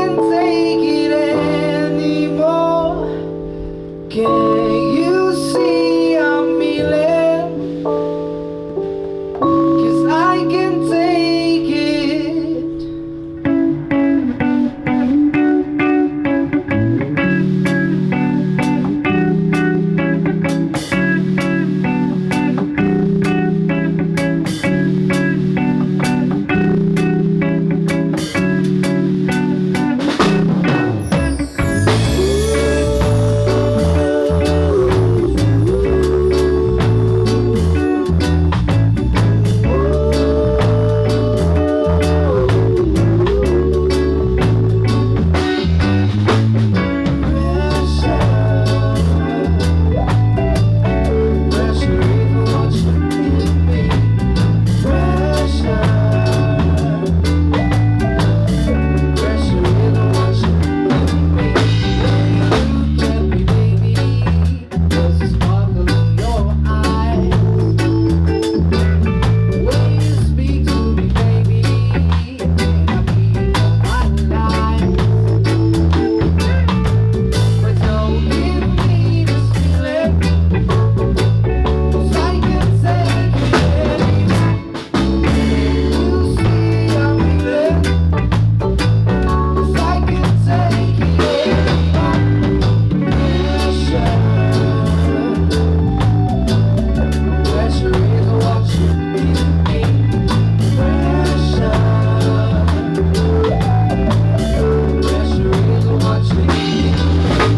Can't take it anymore. Can you see I'm feeling? 'Cause I can take it. Pressure, pressure is what you give me. Pressure, pressure is what you give me. When you look at me, baby, there's a sparkle in your eyes. When you speak to me, baby, and I keep all my lies. But don't give me this feeling, 'cause I can't take it anymore. You see I'm feeling, 'cause I can't take it anymore. Pressure, pressure is what you give me. Pressure, pressure is what you give me.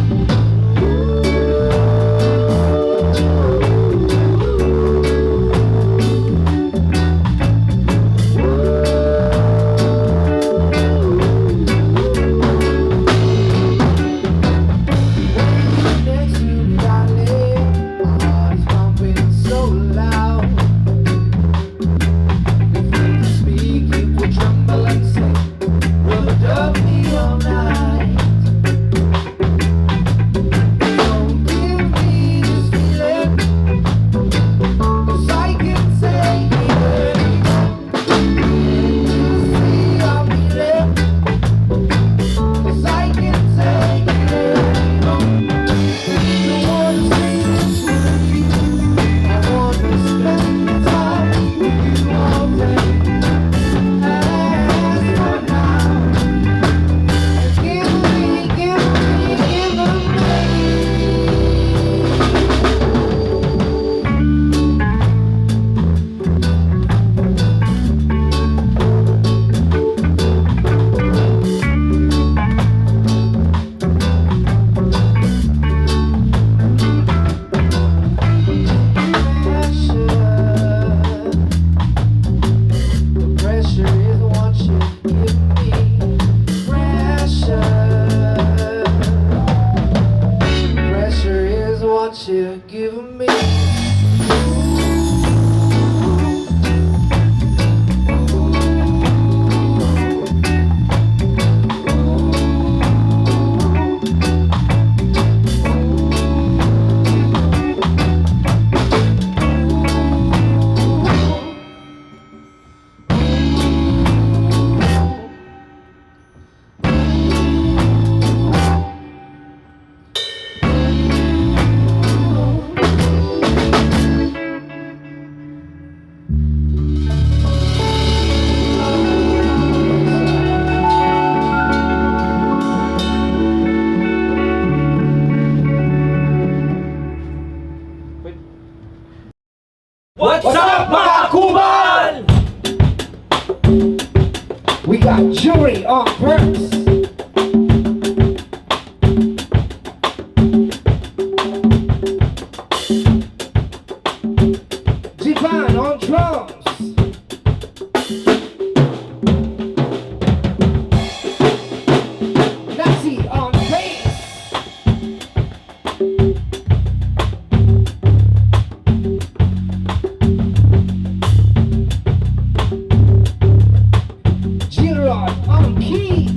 When you're next to me, darling, my heart is pumping so loud. If we could speak, it would tremble and say, "Rub me all night." Don't give me this feeling, 'cause I can't take it anymore. You see I'm feeling, 'cause I can't take it anymore. Don't wanna say this with you. I wanna spend time with you all day. As for now, give me, give me, give me. Pressure, the pressure is what you give me. Pressure, pressure is what you give me. What's up, mga kubal? We got Jury on percs. Jivan on drums. Nazi on bass. Gilrod on keys.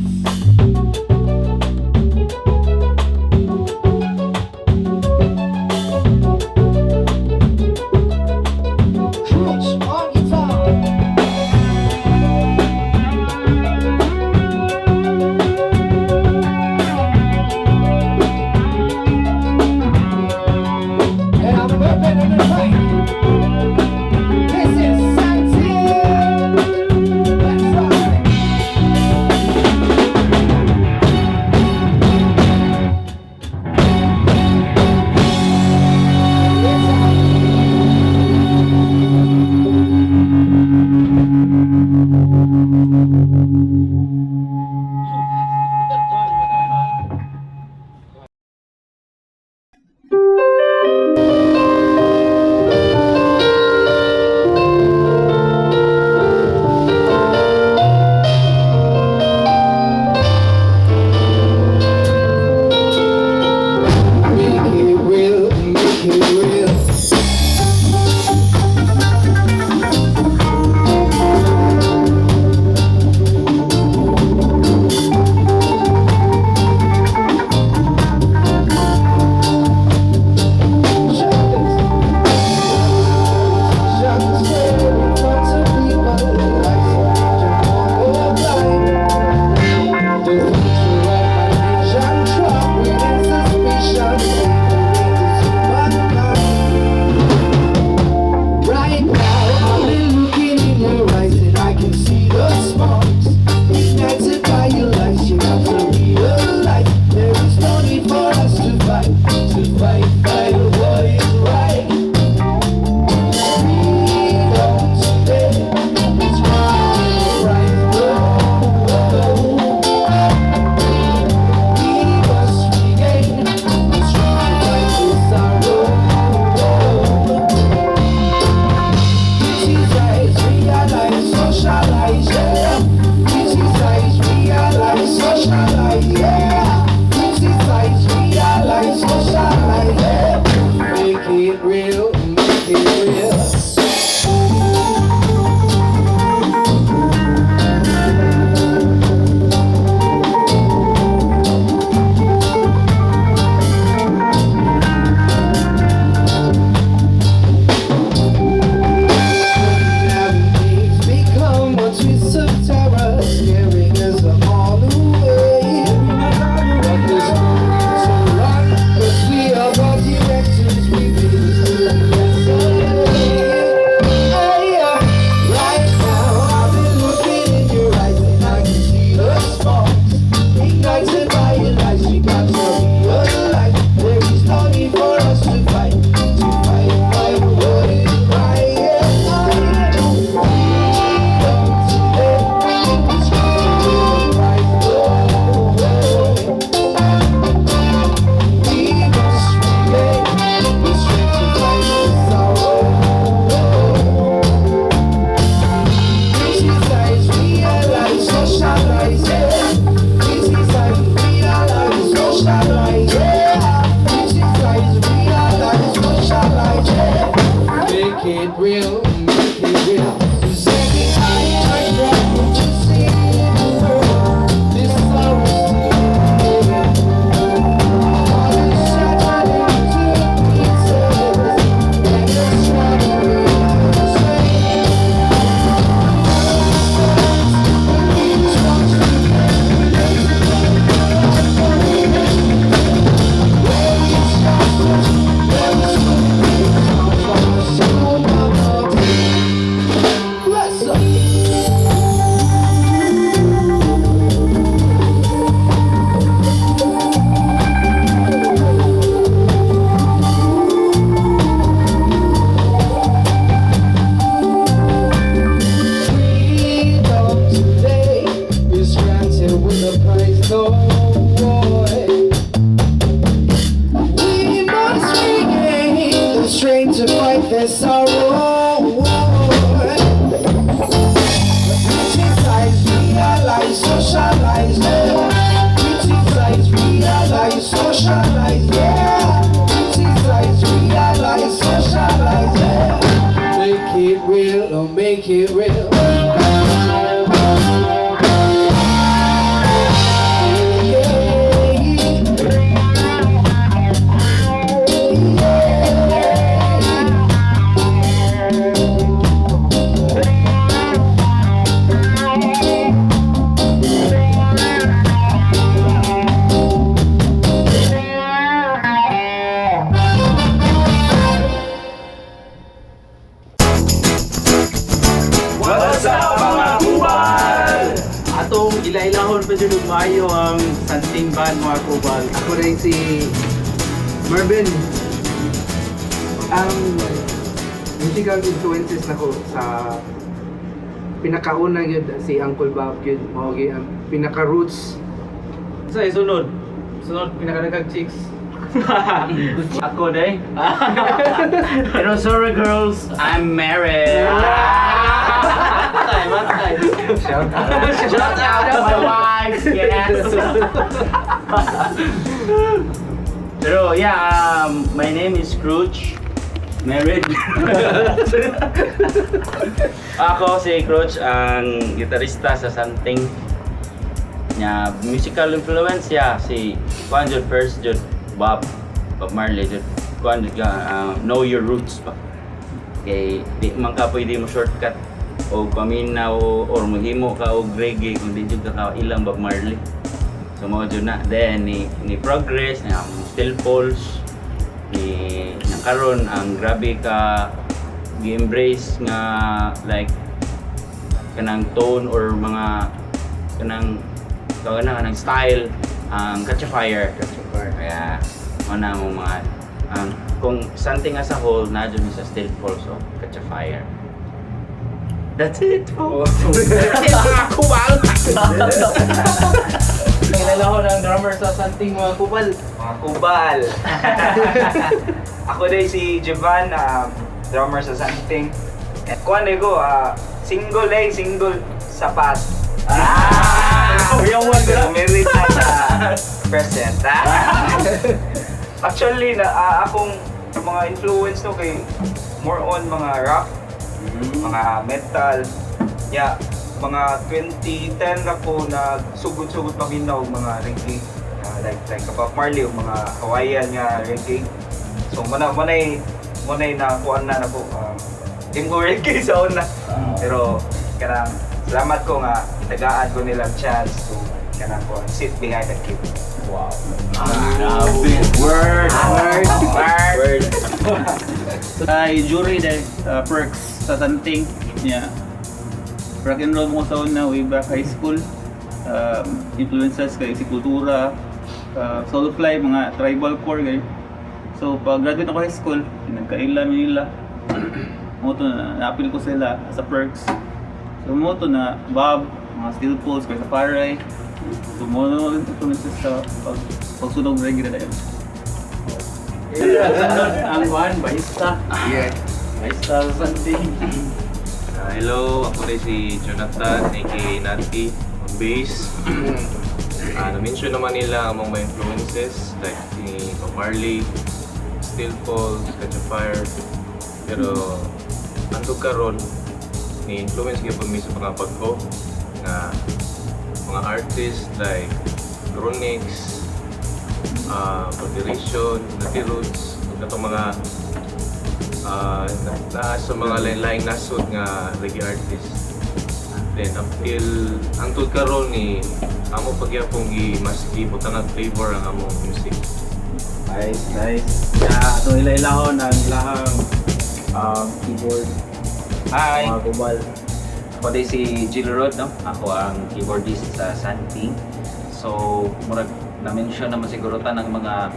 The price no boy. We must regain the strength to fight this sorrow. Criticize, realize, socialize, yeah. Criticize, realize, socialize, yeah. Criticize, realize, socialize, yeah. Make it real or make it real. Yeah. What's up, mga kubal? Atong ilailahon pa jud og maayo ang Santing Band, mga kubal. Ako rin si Mervin. Ang musical influences nako sa pinakauna gyud si Uncle Bob gyud, mao gyud ang pinaka roots. Sa sunod. Sunod pinakadaghang chicks. Ako day. Pero sorry girls, I'm married. Matay, matay. Shout out. Shout out to my wife. Yes. Pero yeah, my name is Scrooge. Married. Ako si Scrooge, ang gitarista sa Santing. Nya musical influence ya si kuan jud, first jud Bob Marley jud, kuan jud ka, know your roots ba, kay di man ka pwede mo shortcut o paminaw or mohimo ka og reggae kung di jud ka ilang Bob Marley. So mao jud na, then ni progress na ang Steel Pulse ni nakaron ang grabe ka gi-embrace nga like kanang tone or mga kanang tawag na kanang style ang Catch a Fire. Kaya mo na mo mga ang kung something as a whole na dyan sa Steel Pulse o Catch a Fire. That's it, folks. That's it, mga kubal. Ilailahon ang drummer sa Santing, mga kubal. Mga kubal. Ako day si Javan, drummer sa Santing. Kuan ko, single eh, single sa past. Ah! Uyawan ka Pero married na sa present. Ah. Actually, na, akong mga influence no kay more on mga rock, mga metal. Yeah, mga 2010 na ko nagsugod-sugod pa ginaw mga reggae. Like Bob Marley o mga Hawaiian nga reggae. So manay na kuan na nako team ko reggae sa una. Pero kanang salamat ko nga itagaan ko nila chance to kanang kuan sit behind the keyboard. Wow. Grabe. Word. Word. Word. Ay, jury dahil perks sa Santing. Yeah. Rock and roll mo sa una way back high school. Influences kay Sepultura, Soulfly, mga tribal core kay. So pag graduate ako high school, nagkaila Manila. Mo to na naapil ko sila sa perks. So mo to na Bob, mga Steel Pulse, kay sa Paray. So mo na influences sa pagsunog reggae na yun. Sunod ang kuan, bahista. Yeah. Bahista sa Santing. Hello, ako rin si Jonathan, aka Nati, on bass. Na-mention naman nila ang mga influences like si Bob Marley, Steel Pulse, Catch a Fire. Pero antog karon ni influence gyud mi sa mga bag-o nga mga artists like Chronix, Federation, Natty Roots, ug katong mga naa sa mga lain-laing nasod nga reggae artist. Then up till hangtod karon ni amo pagyapong gi mas gibutangan flavor ang among music. Nice, nice. Yeah, atong ilailahon ang ilahang keyboard, Hi. mga kubal. Ako day si Jill Rod, no? Ako ang keyboardist sa Santing. So, murag na-mention naman siguro ta ng mga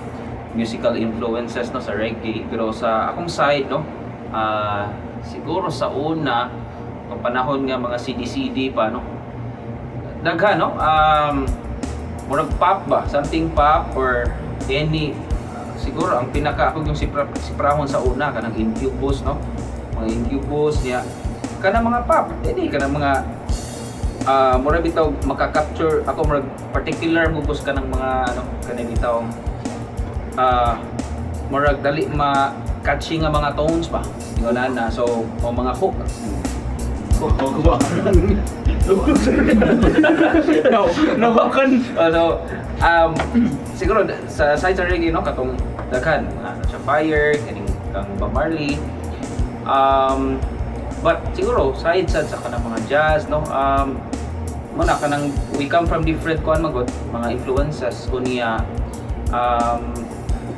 musical influences, no, sa reggae, pero sa akong side, no, siguro sa una ang panahon nga mga CD-CD pa, no, daghan, no. Murag pop ba, something pop or any, siguro ang pinaka ako yung siprahon sa una kanang Incubus, no? Mga Incubus niya kanang mga pop, any kanang mga murag bitaw maka-capture ako, murag particular mo bus kanang mga ano kanang bitaw murag dali ma catchy nga mga tones ba. Ingon na, so o mga hook. Hook ba? No, no kan. So siguro sa side sa reggae, no, katong daghan ano siya, Fire, kaning kang Bob Marley. But siguro side sad sa kanang mga jazz, no. Muna kanang we come from different kuan magod mga influences unya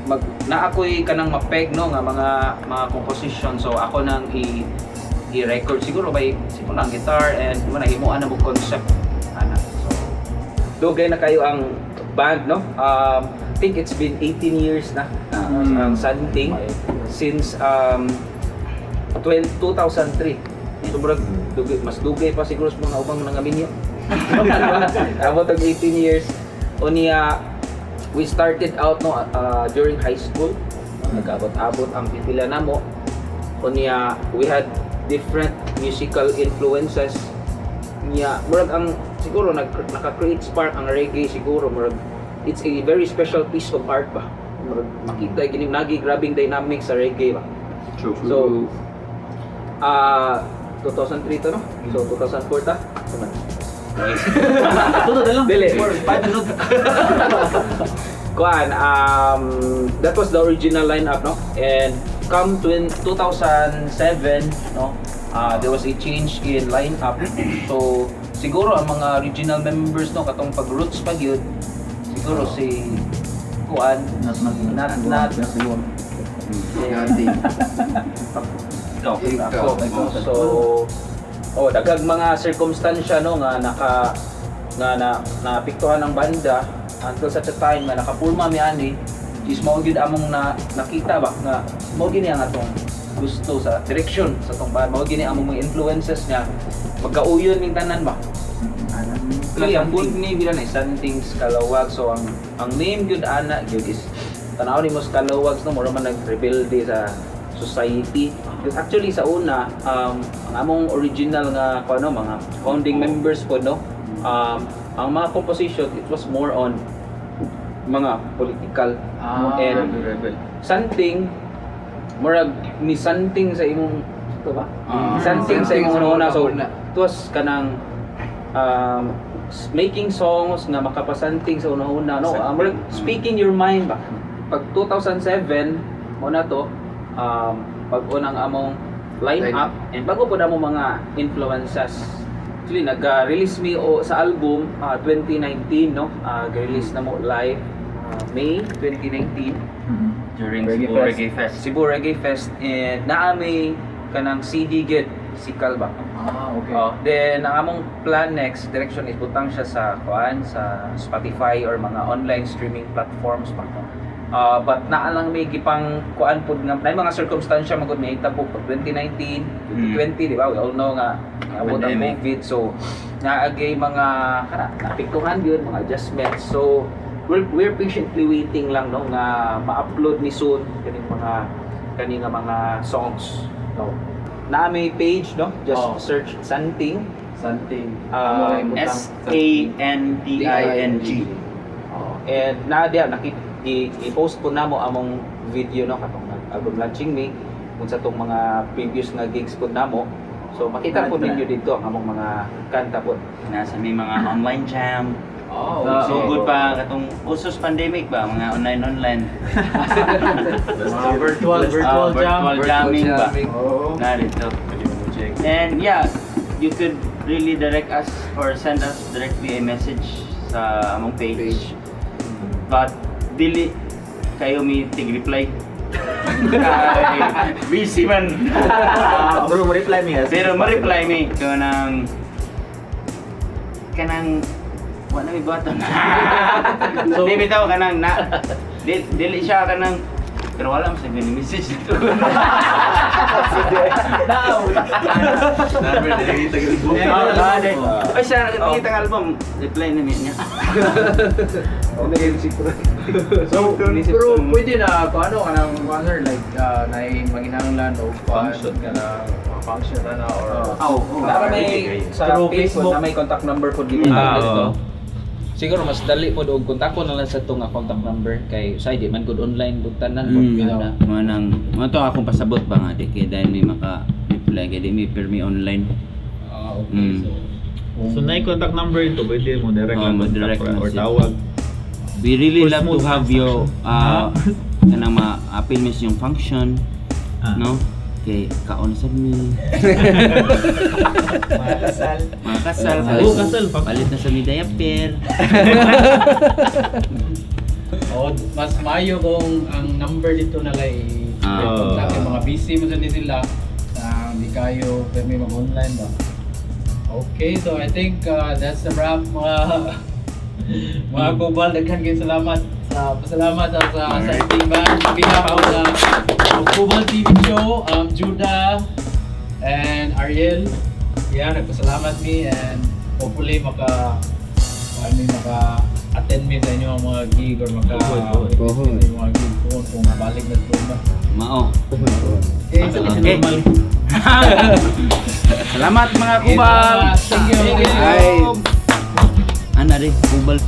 mag na ako'y kanang mapeg, no, nga mga composition, so ako nang i i-record siguro by siguro ang guitar and mo na himuan na mo concept ana. So dugay na kayo ang band, no. I think it's been 18 years na ang Santing since 12 2003. Sobrang dugay, mas dugay pa siguro sa mga ubang nangaminyo. Abot og 18 years. Unya we started out, no, during high school. Nag-abot-abot ang pipila namo. Unya we had different musical influences. Nya murag ang siguro naka-create spark ang reggae, siguro murag it's a very special piece of art ba. Murag makita gini nagi grabing dynamic sa reggae ba. True. So 2003 to, no? So 2004 ta? Tama. Todo na lang. Dili. 5 minutes. Kuan, that was the original lineup, no? And come to in 2007, no? There was a change in lineup. So, siguro ang mga original members, no, katong pag roots pa gyud, siguro si kuan, Not not not not siguro. Nati. Ikaw, Ikaw. ako. So, oh, daghang mga sirkumstansya, no, nga naka nga na naapektuhan ang banda until such a time nga nakapurma mi ani is mao gyud among na nakita ba nga mao gini ang atong gusto sa direction sa atong band, mao gini among mga influences nga magkauyon ning tanan ba. Actually, ang band name gid na Santing Scalawags. So ang name gyud ana gyud is tanaw nimo Scalawags, no, mura man nag-rebelde sa society. Because actually sa una ang among original nga kuno mga founding members po, no, ang mga composition, it was more on mga political and Rebel. Something murag ni something sa imong ito ba? Ah. Something sa Something imong sa una, so una. it was kanang making songs nga makapasanting sa una-una, no, murag speaking your mind ba. Pag 2007 mo na to pag unang among line Line up and bago po na mo mga influences. Actually nag-release mi o sa album 2019, no, release na mo live May 2019 during Reggae Cebu Fest. Reggae Fest. Cebu Reggae Fest, and naa may kanang CD gid sikal ba. Ah, okay. Oh, then ang among plan next direction is butang siya sa kuan sa Spotify or mga online streaming platforms pa. But naa lang may gipang kuan pud nga nay mga circumstansya magud may hitabo pag 2019, 2020, di ba? We all know nga abot ang Pandemic. COVID, so naagay mga kana naapektuhan yun mga adjustments. So we're patiently waiting lang, no, nga ma-upload ni soon kaning mga kani nga mga songs, no. Naa may page, no, just Oh. search Santing. Santing. Santing. Oh, and naa diya nakit i-post po namo among video, no, katong album launching mi kung sa tong mga previous nga gigs po namo, so makita po ninyo dito ang among mga kanta po. Nasa may mga online jam. Oh, So good pa katong usos pandemic ba, mga online online. Mga virtual, virtual jam. Virtual jamming ba. Jamming. Oo. Narito. Pwede mo check. And yeah, you could really direct us or send us directly a message sa among page. Page. But dili kayo mi tig-reply. Kay busy man. Pero mo reply mi as. Pero ma-reply mi kanang kanang wala mi button. So, di bitaw kanang na di, dili siya kanang Pero wala mo sa ganyan message dito. Number na yung tagal-book. Ay, siya nakikita ang album. Reply na niya. So, pero pwede na kung ano kanang kung sir like naay manginahanglan o Function. ka na mga function na na or Oh, oh. Para may sa Through Facebook Facebook. na may contact number po dito. Oo. Siguro mas dali po og kontak ko na lang sa itong contact number kay say di man good online bug tanan po. Ana. Mga nang mga to akong pasabot ba nga di kay dahil may maka reply kay di may permi online. Ah, okay. Mm. So, So na contact number ito, pwede mo direct Oo, lang mo contact direct or, lang or siya. tawag. We really For love to smooth have you kanang ma-appeal mis yung function, no? Kay kaon sad mi. Mga kasal. Mga kasal, Oo, kasal, function. Palit na sa mi diaper. Oh, mas maayo kung ang number dito na lang i-contact yung mga busy mo dyan sila na hindi kayo pwede mag-online ba. Okay, so I think that's the wrap, mga mga kubal. Daghan kayo salamat sa pasalamat sa team band behalf of the Kubal TV show, Judah and Ariel. Yeah, nagpasalamat mi and hopefully maka ano yung maka attend mi sa inyo ang mga gig or maka Pohon. sa inyong mga gig kung mabalik na ito ba. Mao. Okay, Okay. Salamat mga kubal. Thank you. Thank you. Ay. Ana rin, kubal.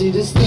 You to stay.